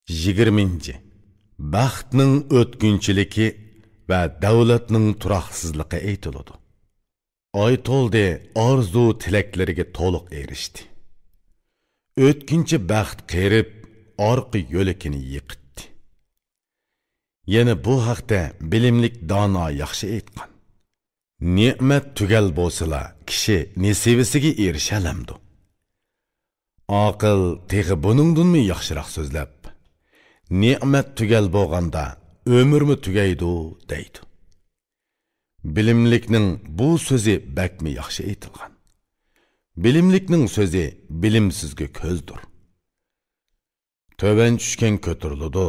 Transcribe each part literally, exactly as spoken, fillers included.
يىگىرمىنچى. بەختنىڭ ئۆتكۈنچىلىكى ۋە دەۋلەتنىڭ تۇراقسىزلىقى ئېيتىلىدۇ. ئايتولدى ئارزۇ-تىلەكلىرىگە تولۇق ئېرىشتى. ئۆتكۈنچى بەخت قېرىپ، ئارقا يۆلىكىنى يىقىتتى. يەنە بۇ ھەقتە بىلىملىك دانا ياخشى ئېيتقان: «نېمەت تۈگەل بولسىلا، كىشى نېسىۋىسىگە ئېرىشەلەمدۇ؟» ئاقىل تېخى بۇنىڭدىنمۇ ياخشىراق سۆزلەپ، «نېمەت تۈگەل بولغاندا، ئۆمۈرمۇ تۈگەيدۇ» دەيدۇ. بىلىملىكنىڭ بۇ سۆزى بەكمۇ ياخشى ئېيتىلغان. بىلىملىكنىڭ سۆزى بىلىمسىزگە كۆزدۇر. تۆۋەن چۈشكەن كۆتۈرۈلىدۇ،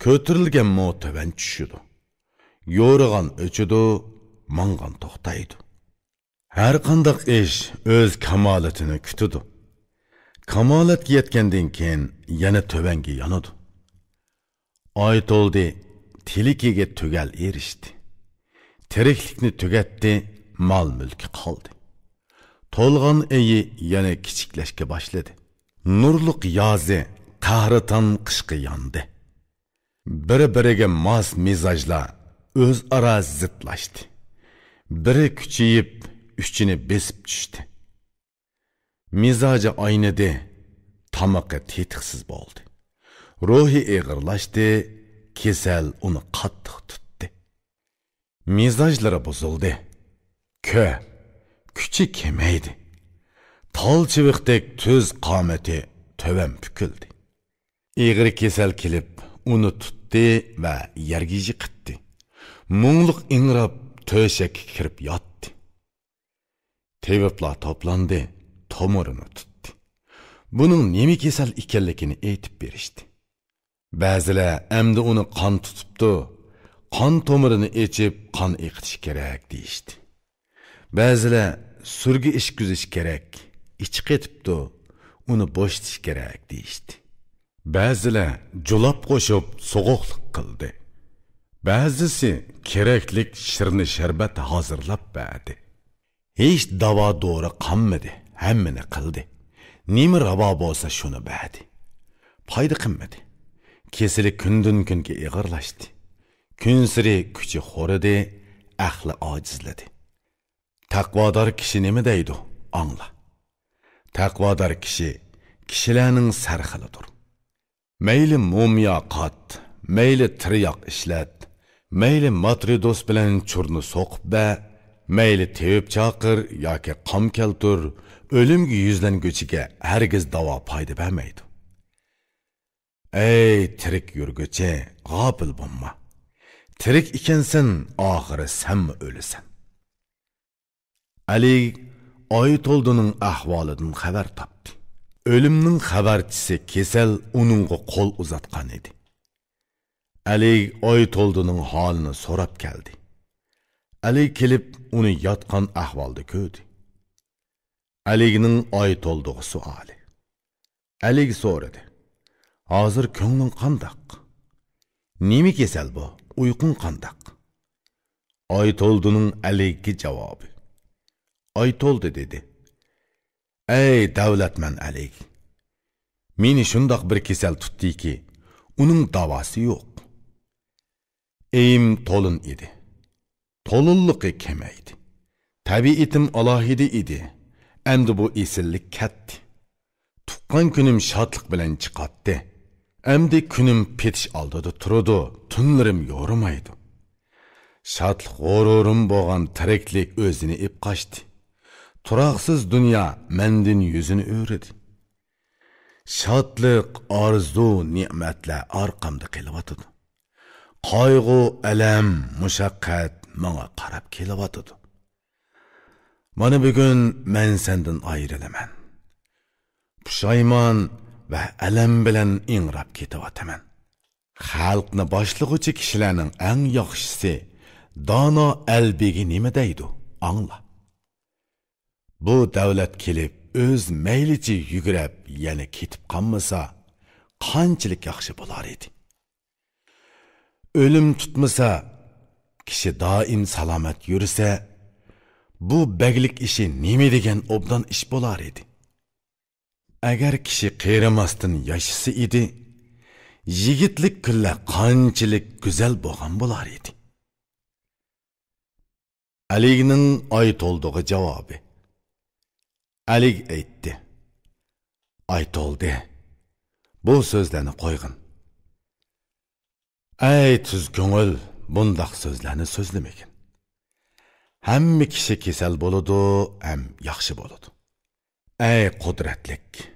كۆتۈرۈلگەنمۇ تۆۋەن چۈشىدۇ. يورۇغان ئۆچىدۇ، ماڭغان توختايدۇ. ھەر قانداق ئىش ئۆز كامالىتىنى كۈتىدۇ. كامالەتكە يەتكەندىن كېيىن يەنە تۆۋەنگە يانىدۇ. ئايتولدى تىلىكىگە تۈگەل ئېرىشتى. تىرىكلىكنى تۈگەتتى، مال-مۈلكى قالدى. تولغان ئېيى يەنە كىچىكلەشكە باشلىدى. نۇرلۇق يازى قەھرىتان قىشقا ياندى. بىر-بىرىگە ماس مىزاجلار ئۆزئارا زىتلاشتى. بىرى كۈچىيىپ، ئۈچىنى بېسىپ چۈشتى. مىزاجى ئاينىدى، تامىقى تېتىقسىز بولدى. روھى ئېغىرلاشتى، كېسەل ئۇنى قاتتىق تۇتتى. مىزاجلىرى بۇزۇلدى. كۆ، كۈچى كېمەيدى. تال چىۋىقتەك تۈز قامىتى تۆۋەن پۈكۈلدى. ئېغىر كېسەل كېلىپ، ئۇنى تۇتتى ۋە يەرگە يىقىتتى. مۇڭلۇق ئىڭراپ، تۆشەككە كىرىپ ياتتى. تېۋىپلار توپلاندى، تومۇرىنى تۇتتى. بۇنىڭ نېمە كېسەل ئىكەنلىكىنى ئېيتىپ بېرىشتى. بەزىلەر ئەمدى ئۇنى قان تۇتۇپتۇ، قان تومۇرىنى ئېچىپ، قان ئېقىتىش كېرەك دېيىشتى. بەزىلەر سۈرگە ئىچكۈزۈش كېرەك، ئىچى قېتىپتۇ، ئۇنى بوشىتىش كېرەك دېيىشتى. بەزىلەر جۇلاپ قوشۇپ سوغۇقلۇق قىلدى. بەزىسى كېرەكلىك شىرنە شەربەت ھازىرلاپ بەردى. ھېچ داۋا دورا قالمىدى، ھەممىنى قىلدى. نېمە راۋا بولسا شۇنى بەردى. پايدا قىلمىدى. كېسىلى كۈندىن-كۈنگە ئېغىرلاشتى. كۈنسېرى كۈچى خورىدى، ئەقلى ئاجىزلىدى. تەقۋادار كىشى نېمە دەيدۇ؟ ئاڭلا. تەقۋادار كىشى كىشىلەرنىڭ سەرخىلىدۇر. مەيلى مومىيا قات، مەيلى تىرياق ئىشلەت، مەيلى ماترىدوس بىلەن چۇرنى سوقۇپ بەر، مەيلى تېۋىپ چاقىر ياكى قام كەلتۈر، ئۆلۈمگە يۈزلەنگۈچىگە ھەرگىز داۋا پايدا بەرمەيدۇ. ئەي تىرىك يۈرگۈچى، غاپىل بولما. تىرىك ئىكەنسەن، ئاخىرى سەنمۇ ئۆلىسەن. ئەلى ئايتولدىنىڭ ئەھۋالىدىن خەۋەر تاپتى. ئۆلۈمنىڭ خەۋەرچىسى كېسەل ئۇنىڭغا قول ئۇزاتقان ئىدى. ئەلى ئايتولدىنىڭ ھالىنى سوراپ كەلدى. ئەلى كېلىپ، ئۇنى ياتقان ئەھۋالدا كۆردى. ئەلىگنىڭ ئايتولدىغا سوئالى. ئەلىگ سورىدى: «ھازىر كۆڭلۈڭ قانداق؟ نېمە كېسەل بۇ؟ ئۇيقۇڭ قانداق؟» ئايتولدىنىڭ ئەلىگكە جاۋابى. ئايتولدى دېدى: «ئەي دەۋلەتمەن ئەلىگ! مېنى شۇنداق بىر كېسەل تۇتتىكى، ئۇنىڭ داۋاسى يوق. ئېيىم تولۇن ئىدى. تولۇنلۇقى كېمەيدى. تەبىئىتىم ئالاھىدە ئىدى. ئەمدى بۇ ئېسىللىك كەتتى. تۇغقان كۈنۈم شادلىق بىلەن چىقاتتى. ئەمدى كۈنۈم پېتىش ئالدىدا تۇرىدۇ، تۈنلىرىم يورۇمايدۇ. شادلىق غۇرۇرۇم بولغان تىرىكلىك ئۆزىنى ئېپ قاچتى. تۇراقسىز دۇنيا مەندىن يۈزىنى ئۆرۈدى. شادلىق، ئارزۇ، نېمەتلەر ئارقامدا قېلىۋاتىدۇ. قايغۇ، ئەلەم، مۇشەققەت ماڭا قاراپ كېلىۋاتىدۇ. مانا بۈگۈن مەن سەندىن ئايرىلىمەن. پۇشايمان ۋە ئەلەم بىلەن ئىڭراپ كېتىۋاتىمەن.» خەلقنى باشلىغۇچى كىشىلەرنىڭ ئەڭ ياخشىسى، دانا ئەلبېگى نېمە دەيدۇ، ئاڭلا. بۇ دەۋلەت كېلىپ، ئۆز مەيلىچە يۈگرەپ، يەنە كېتىپ قالمىسا، قانچىلىك ياخشى بولار ئىدى. ئۆلۈم تۇتمىسا، كىشى دائىم سالامەت يۈرسە، بۇ بەگلىك ئىشى نېمە دېگەن ئوبدان ئىش بولار ئىدى. ئەگەر كىشى قېرىماستىن ياشىسا ئىدى، يىگىتلىك كۈنلەر قانچىلىك گۈزەل بولغان بولار ئىدى. ئەلىگنىڭ ئايتولدىغا جاۋابى. ئەلىگ ئېيتتى: «ئايتولدى، بۇ سۆزلەرنى قويغىن. ئەي تۈز كۆڭۈل، بۇنداق سۆزلەرنى سۆزلىمىگىن. ھەممە كىشى كېسەل بولىدۇ ھەم ياخشى بولىدۇ. ئەي قۇدرەتلىك،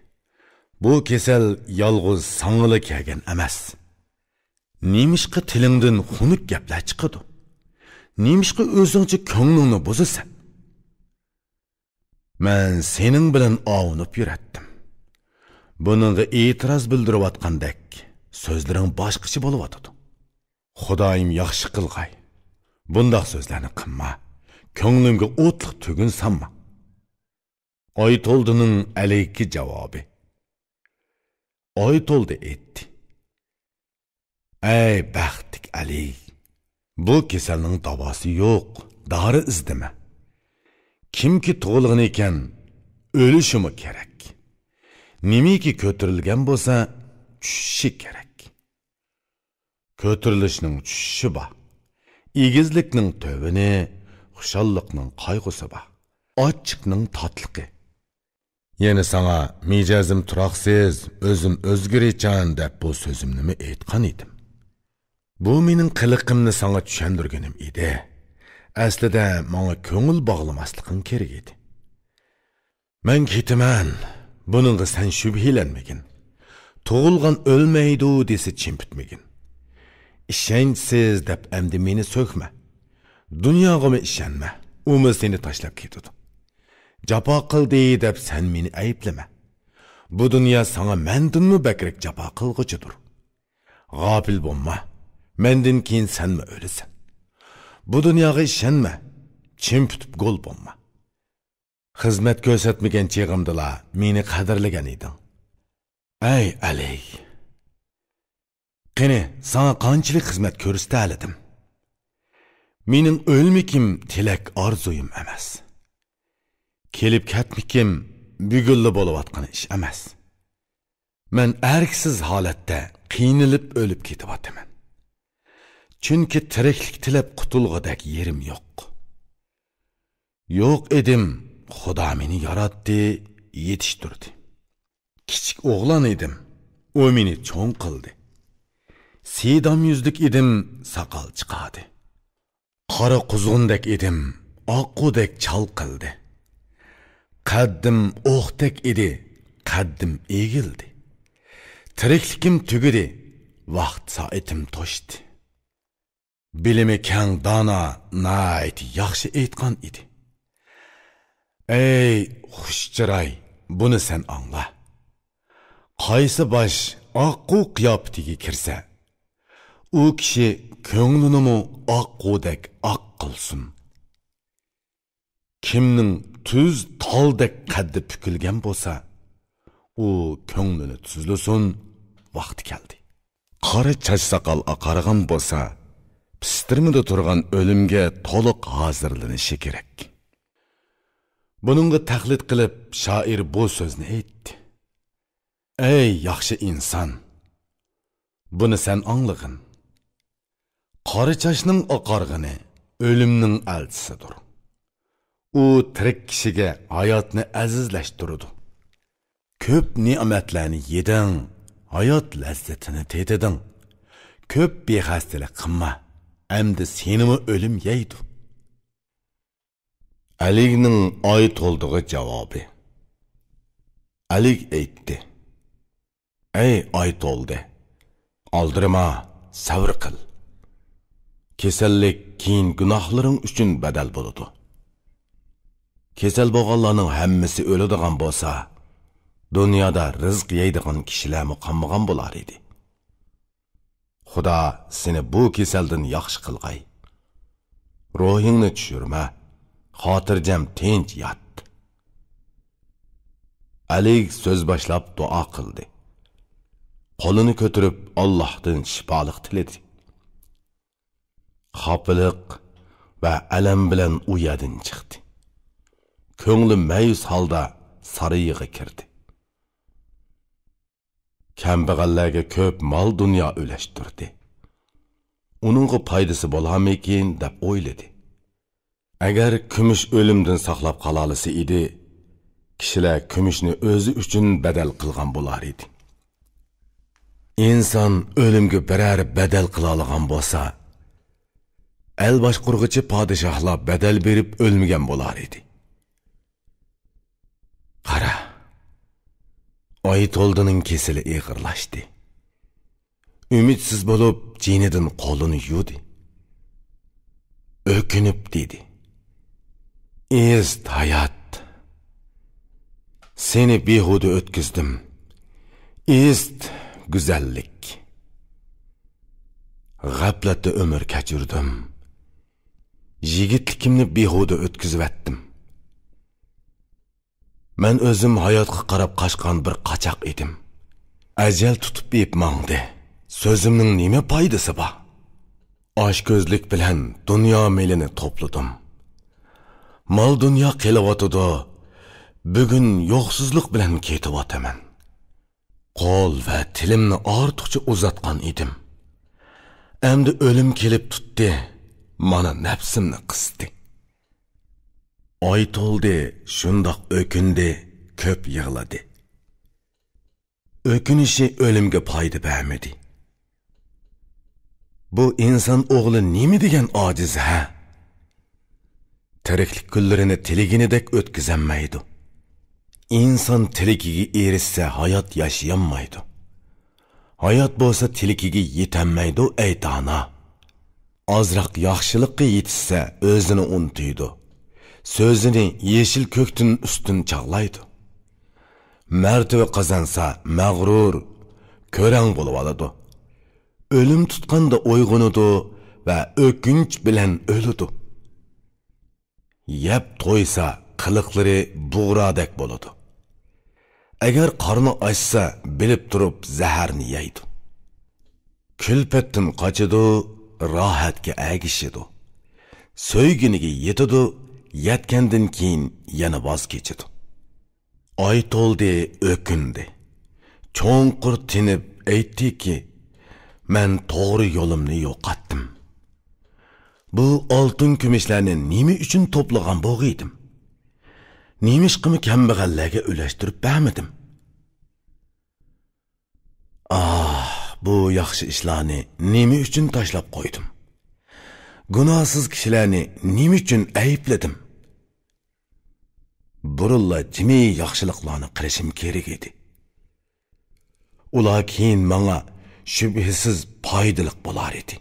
بۇ كېسەل يالغۇز ساڭىلا كەلگەن ئەمەس. نېمىشقا تىلىڭدىن خۇنۈك گەپلەر چىقىدۇ؟ نېمىشقا ئۆزۈڭچە كۆڭلۈڭنى بۇزىسەن؟ مەن سېنىڭ بىلەن ئاۋۇنۇپ يۈرەتتىم. بۇنىڭغا ئېتىراز بىلدۈرۈۋاتقاندەك سۆزلىرىڭ باشقىچە بولۇۋاتىدۇ. خۇدايىم ياخشى قىلغاي. بۇنداق سۆزلەرنى قىلما. كۆڭلۈمگە ئوتلۇق تۈگۈن سالما.» ئايتولدىنىڭ ئەلىگكە جاۋابى. ئايتولدى ئېيتتى: «ئەي بەختلىك ئەلىگ، بۇ كېسەلنىڭ داۋاسى يوق، دارى ئىزدىمە. كىمكى تۇغۇلغىنى ئىكەن، ئۆلۈشىمۇ كېرەك. نېمىكى كۆتۈرۈلگەن بولسا، چۈشۈشى كېرەك. كۆتۈرۈلۈشنىڭ چۈشۈشى بار، ئېگىزلىكنىڭ تۆۋىنى، خۇشاللىقنىڭ قايغۇسى بار، ئاچچىقنىڭ تاتلىقى. يەنە ساڭا مىجەزىم تۇراقسىز، ئۆزۈم ئۆزگىرىچان دەپ بۇ سۆزۈمنىمۇ ئېيتقان ئىدىم. بۇ مېنىڭ قىلىقىمنى ساڭا چۈشەندۈرگىنىم ئىدى. ئەسلىدە ماڭا كۆڭۈل باغلىماسلىقىڭ كېرەك ئىدى. مەن كېتىمەن، بۇنىڭغا سەن شۈبھىلەنمىگىن. تۇغۇلغان ئۆلمەيدۇ دېسە چىمپىتمىگىن. ئىشەنچسىز دەپ ئەمدى مېنى سۆكمە. دۇنياغىمۇ ئىشەنمە، ئۇمۇ سېنى تاشلاپ كېتىدۇ. جاپا قىلدى دەپ سەن مېنى ئەيىبلىمە. بۇ دۇنيا ساڭا مەندىنمۇ بەكرەك جاپا قىلغۇچىدۇر. غاپىل بولما، مەندىن كېيىن سەنمۇ ئۆلىسەن. بۇ دۇنياغا ئىشەنمە، چىمپىتىپ گول بولما. خىزمەت كۆرسەتمىگەن چېغىمدىلا مېنى قەدىرلىگەن ئىدىڭ. ئەي ئەلىگ! قېنى، ساڭا قانچىلىك خىزمەت كۆرسىتەلىدىم؟ مېنىڭ ئۆلمىكىم تىلەك ئارزۇيۇم ئەمەس. كېلىپ كەتمىكىم بۈگۈنلا بولۇۋاتقان ئىش ئەمەس. مەن ئەركىسىز ھالەتتە قىينىلىپ ئۆلۈپ كېتىۋاتىمەن. چۈنكى تىرىكلىك تىلەپ قۇتۇلغۇدەك يېرىم يوق. يوق ئىدىم، خۇدا مېنى ياراتتى، يېتىشتۈردى. كىچىك ئوغلان ئىدىم، ئۇ مېنى چوڭ قىلدى. سىدام يۈزلۈك ئىدىم، ساقال چىقاردى. قارا قۇزغۇندەك ئىدىم، ئاققۇدەك چال قىلدى. قەددىم ئوقتەك ئىدى، قەددىم ئېگىلدى. تىرىكلىكىم تۈگىدى، ۋاقىت سائىتىم توشتى. بىلىمى كەڭ دانا ناھايىتى ياخشى ئېيتقان ئىدى. ئەي خۇش چىراي، بۇنى سەن ئاڭلا. قايسى باش ئاققۇ قىياپىتىگە كىرسە، ئۇ كىشى كۆڭلىنىمۇ ئاققۇدەك ئاق قىلسۇن. كىمنىڭ تۈز تالدەك قەددى پۈكۈلگەن بولسا، ئۇ كۆڭلىنى تۈزلىسۇن، ۋاقتى كەلدى. قارا چاچ ساقال ئاقارغان بولسا، پىستىرمىدا تۇرغان ئۆلۈمگە تولۇق ھازىرلىنىشى كېرەك. بۇنىڭغا تەقلىد قىلىپ، شائىر بۇ سۆزنى ئېيتتى. ئەي ياخشى ئىنسان! بۇنى سەن ئاڭلىغىن. قارا چاچنىڭ ئاقارغىنى ئۆلۈمنىڭ ئەلچىسىدۇر. ئۇ تىرىك كىشىگە ھاياتنى ئەزىزلەشتۈرىدۇ. كۆپ نېمەتلەرنى يېدىڭ، ھايات لەززىتىنى تېتىدىڭ. كۆپ بىخەستەلىك قىلما، ئەمدى سېنىمۇ ئۆلۈم يەيدۇ. ئەلىگنىڭ ئايتولدىغا جاۋابى. ئەلىگ ئېيتتى: ئەي ئايتولدى، ئالدىرىما، سەۋر قىل. كېسەللىك كېيىن گۇناھلىرىڭ ئۈچۈن بەدەل بولىدۇ. كېسەل بولغانلارنىڭ ھەممىسى ئۆلىدىغان بولسا، دۇنيادا رىزىق يەيدىغان كىشىلەرمۇ قالمىغان بولار ئىدى. خۇدا سېنى بۇ كېسەلدىن ياخشى قىلغاي. روھىڭنى چۈشۈرمە، خاتىرجەم تىنچ يات. ئەلىگ سۆز باشلاپ دۇئا قىلدى. قولىنى كۆتۈرۈپ ئاللاھتىن شىپالىق تىلىدى. خاپىلىق ۋە ئەلەم بىلەن ئۇ يەردىن چىقتى. كۆڭلى مەيۈس ھالدا سارىيىغا كىردى. كەمبەغەللەرگە كۆپ مال-دۇنيا ئۈلەشتۈردى. ئۇنىڭغا پايدىسى بولارمىكىن دەپ ئويلىدى. ئەگەر كۈمۈش ئۆلۈمدىن ساقلاپ قالالىسا ئىدى، كىشىلەر كۈمۈشنى ئۆزى ئۈچۈن بەدەل قىلغان بولار ئىدى. ئىنسان ئۆلۈمگە بىرەر بەدەل قىلالىغان بولسا، ئەل باشقۇرغۇچى پادىشاھلار بەدەل بېرىپ ئۆلمىگەن بولار ئىدى. قارا، ئايتولدىنىڭ كېسىلى ئېغىرلاشتى. ئۈمىدسىز بولۇپ، جېنىدىن قولىنى يۇدى. ئۆكۈنۈپ دېدى: «ئىزت ھايات، سېنى بىھۇدە ئۆتكۈزدۈم. ئىزت گۈزەللىك. غەپلەتتە ئۆمۈر كەچۈردۈم. يىگىتلىكىمنى بىھۇدە ئۆتكۈزۈۋەتتىم. مەن ئۆزۈم ھاياتقا قاراپ قاچقان بىر قاچاق ئىدىم. ئەجەل تۇتۇپ ئېيىپ ماڭدى. سۆزۈمنىڭ نېمە پايدىسى بار؟ ئاچكۆزلۈك بىلەن دۇنيا مېلىنى توپلىدىم. مال-دۇنيا قېلىۋاتىدۇ. بۈگۈن يوقسۇزلۇق بىلەن كېتىۋاتىمەن. قول ۋە تىلىمنى ئارتۇقچە ئۇزاتقان ئىدىم. ئەمدى ئۆلۈم كېلىپ تۇتتى، مانا نەپسىمنى قىستى.» ئايتولدى شۇنداق ئۆكۈندى، كۆپ يىغلىدى. ئۆكۈنۈشى ئۆلۈمگە پايدا بەرمىدى. بۇ ئىنسان ئوغلى نېمە دېگەن ئاجىز ھە؟ تىرىكلىك كۈنلىرىنى تىلىگىنىدەك ئۆتكۈزەلمەيدۇ. ئىنسان تىلىكىگە ئېرىشسە، ھايات ياشىيالمايدۇ. ھايات بولسا تىلىكىگە يېتەلمەيدۇ، ئەي دانا. ئازراق ياخشىلىققا يېتىشسە، ئۆزىنى ئۇنتۇيدۇ. سۆزىنى يېشىل كۆكتىن ئۈستۈن چاغلايدۇ. مەرتىۋە قازانسا، مەغرۇر، كۆرەڭ بولۇۋالىدۇ. ئۆلۈم تۇتقاندا ئويغىنىدۇ ۋە ئۆكۈنچ بىلەن ئۆلىدۇ. يەپ تويسا، قىلىقلىرى بۇغرادەك بولىدۇ. ئەگەر قارنى ئاچسا، بىلىپ تۇرۇپ زەھەرنى يەيدۇ. كۈلپەتتىن قاچىدۇ، راھەتكە ئەگىشىدۇ. سۆيگىنىگە يېتىدۇ، يەتكەندىن كېيىن يەنە ۋاز كېچىدۇ. ئايتولدى ئۆكۈندى. چوڭقۇر تىنىپ ئېيتتىكى، مەن توغرا يولۇمنى يوقاتتىم. بۇ ئالتۇن كۈمۈشلەرنى نېمە ئۈچۈن توپلىغان بولغىيدىم؟ نېمىشقىمۇ كەمبەغەللەرگە ئۈلەشتۈرۈپ بەرمىدىم؟ ئاھ، بۇ ياخشى ئىشلارنى نېمە ئۈچۈن تاشلاپ قويدۇم؟ گۇناھسىز كىشىلەرنى نېمە ئۈچۈن ئەيىبلىدىم؟ بۇرۇنلا جىمى ياخشىلىقلارنى قىلىشىم كېرەك ئىدى. ئۇلار كېيىن ماڭا شۈبھىسىز پايدىلىق بولار ئىدى.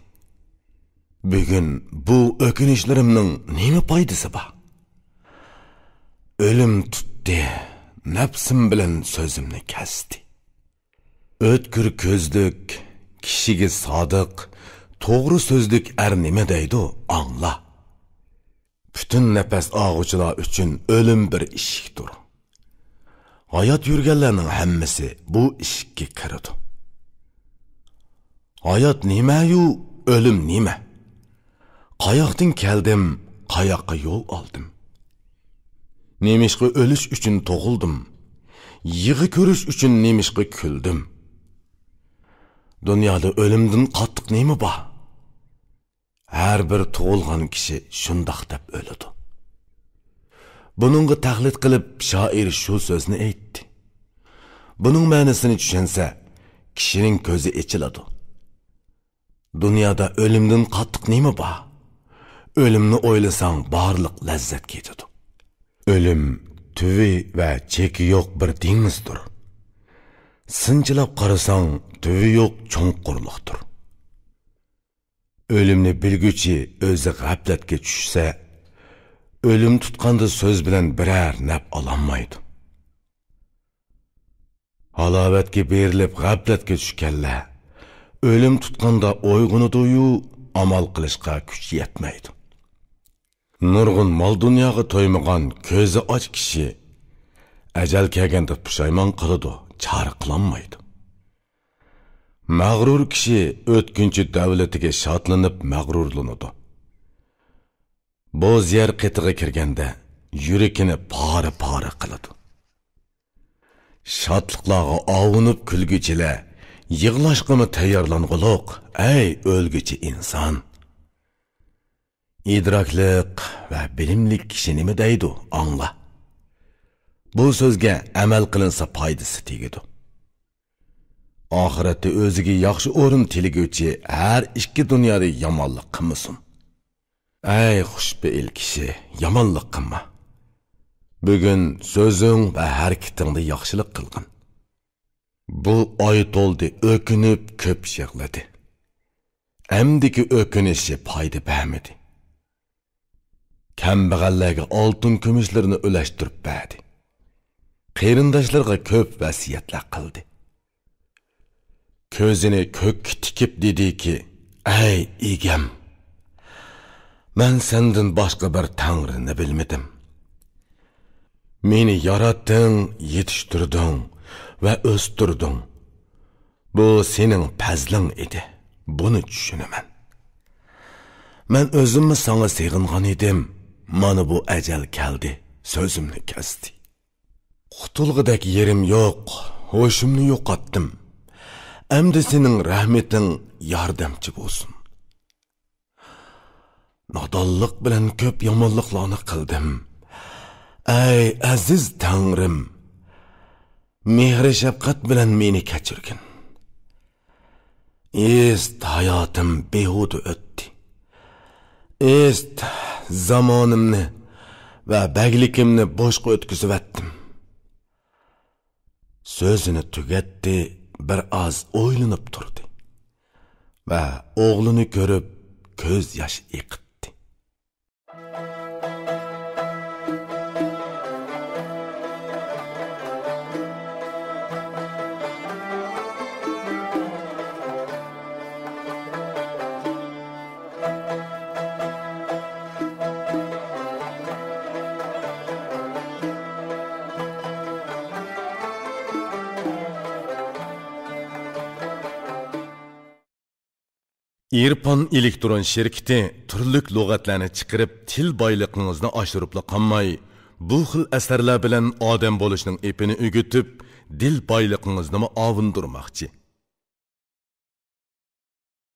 بۈگۈن بۇ ئۆكۈنۈشلىرىمنىڭ نېمە پايدىسى بار؟ ئۆلۈم تۇتتى، نەپسىم بىلەن سۆزۈمنى كەستى. ئۆتكۈر كۆزلۈك، كىشىگە سادىق، توغرا سۆزلۈك ئەر نېمە دەيدۇ، ئاڭلا. پۈتۈن نەپەس ئالغۇچىلار ئۈچۈن ئۆلۈم بىر ئىشىكتۇر. ھايات يۈرگەنلەرنىڭ ھەممىسى بۇ ئىشىككە كىرىدۇ. ھايات نېمەيۇ، ئۆلۈم نېمە؟ قاياقتىن كەلدىم، قاياققا يول ئالدىم؟ نېمىشقا ئۆلۈش ئۈچۈن تۇغۇلدۇم؟ يىغا كۆرۈش ئۈچۈن نېمىشقا كۈلدۈم؟ دۇنيادا ئۆلۈمدىن قاتتىق نېمە بار؟ ھەر بىر تۇغۇلغان كىشى شۇنداق دەپ ئۆلىدۇ. بۇنىڭغا تەقلىد قىلىپ، شائىر شۇ سۆزنى ئېيتتى. بۇنىڭ مەنىسىنى چۈشەنسە، كىشىنىڭ كۆزى ئېچىلىدۇ. دۇنيادا ئۆلۈمدىن قاتتىق نېمە بار؟ ئۆلۈمنى ئويلىساڭ، بارلىق لەززەت كېتىدۇ. ئۆلۈم تۈۋى ۋە چېكى يوق بىر دېڭىزدۇر. سىنچىلاپ قارىساڭ، تۈۋى يوق چوڭقۇرلۇقتۇر. ئۆلۈمنى بىلگۈچى ئۆزى غەپلەتكە چۈشسە، ئۆلۈم تۇتقاندا سۆز بىلەن بىرەر نەپ ئالالمايدۇ. ھالاۋەتكە بېرىلىپ غەپلەتكە چۈشكەنلەر ئۆلۈم تۇتقاندا ئويغىنىدۇيۇ، ئامال قىلىشقا كۈچ يەتمەيدۇ. نۇرغۇن مال-دۇنياغا تويمىغان كۆزى ئاچ كىشى ئەجەل كەلگەندە پۇشايمان قىلىدۇ، چارە قىلالمايدۇ. مەغرۇر كىشى ئۆتكۈنچى دەۋلىتىگە شادلىنىپ مەغرۇرلىنىدۇ. بوز يەر قېتىغا كىرگەندە يۈرىكىنى پارە-پارە قىلىدۇ. شادلىقلارغا ئاۋۇنۇپ كۈلگۈچىلەر يىغلاشقىمۇ تەييارلانغۇلۇق، ئەي ئۆلگۈچى ئىنسان! ئىدراكلىق ۋە بىلىملىك كىشى نېمە دەيدۇ، ئاڭلا. بۇ سۆزگە ئەمەل قىلىنسا پايدىسى تېگىدۇ. ئاخىرەتتە ئۆزىگە ياخشى ئورۇن تىلىگۈچى ھەر ئىككى دۇنيادا يامانلىق قىلمىسۇن. ئەي خۇشپېئىل كىشى، يامانلىق قىلما. بۈگۈن سۆزۈڭ ۋە ھەرىكىتىڭدە ياخشىلىق قىلغىن. بۇ ئايتولدى ئۆكۈنۈپ كۆپ يىغلىدى. ئەمدىكى ئۆكۈنۈشى پايدا بەرمىدى. كەمبەغەللەرگە ئالتۇن كۈمۈشلىرىنى ئۈلەشتۈرۈپ بەردى. قېرىنداشلىرىغا كۆپ ۋەسىيەتلەر قىلدى. كۆزىنى كۆككە تىكىپ دېدىكى، ئەي ئىگەم! مەن سەندىن باشقا بىر تەڭرىنى بىلمىدىم. مېنى ياراتتىڭ، يېتىشتۈردۈڭ ۋە ئۆستۈردۈڭ. بۇ سېنىڭ پەزلىڭ ئىدى. بۇنى چۈشىنىمەن. مەن ئۆزۈممۇ ساڭا سېغىنغان ئىدىم. مانا بۇ ئەجەل كەلدى، سۆزۈمنى كەستى. قۇتۇلغۇدەك يېرىم يوق، ھوشۇمنى يوقاتتىم. ئەمدى سېنىڭ رەھمىتىڭ ياردەمچى بولسۇن. نادانلىق بىلەن كۆپ يامانلىقلارنى قىلدىم. ئەي ئەزىز تەڭرىم، مېھرى شەپقەت بىلەن مېنى كەچۈرگىن. ئىست ھاياتىم بىھۇدە ئۆتتى. ئىست زامانىمنى ۋە بەگلىكىمنى بوشقا ئۆتكۈزۈۋەتتىم. سۆزىنى تۈگەتتى، بىر ئاز ئويلىنىپ تۇردى ۋە ئوغلىنى كۆرۈپ كۆز ياش ئېقىتتى. ئىرپان ئېلېكترون شىركىتى تۈرلۈك لۇغەتلەرنى چىقىرىپ، تىل بايلىقىڭىزنى ئاشۇرۇپلا قالماي، بۇ خىل ئەسەرلەر بىلەن ئادەم بولۇشنىڭ ئېپىنى ئۆگىتىپ، دىل بايلىقىڭىزنىمۇ ئاۋۇندۇرماقچى.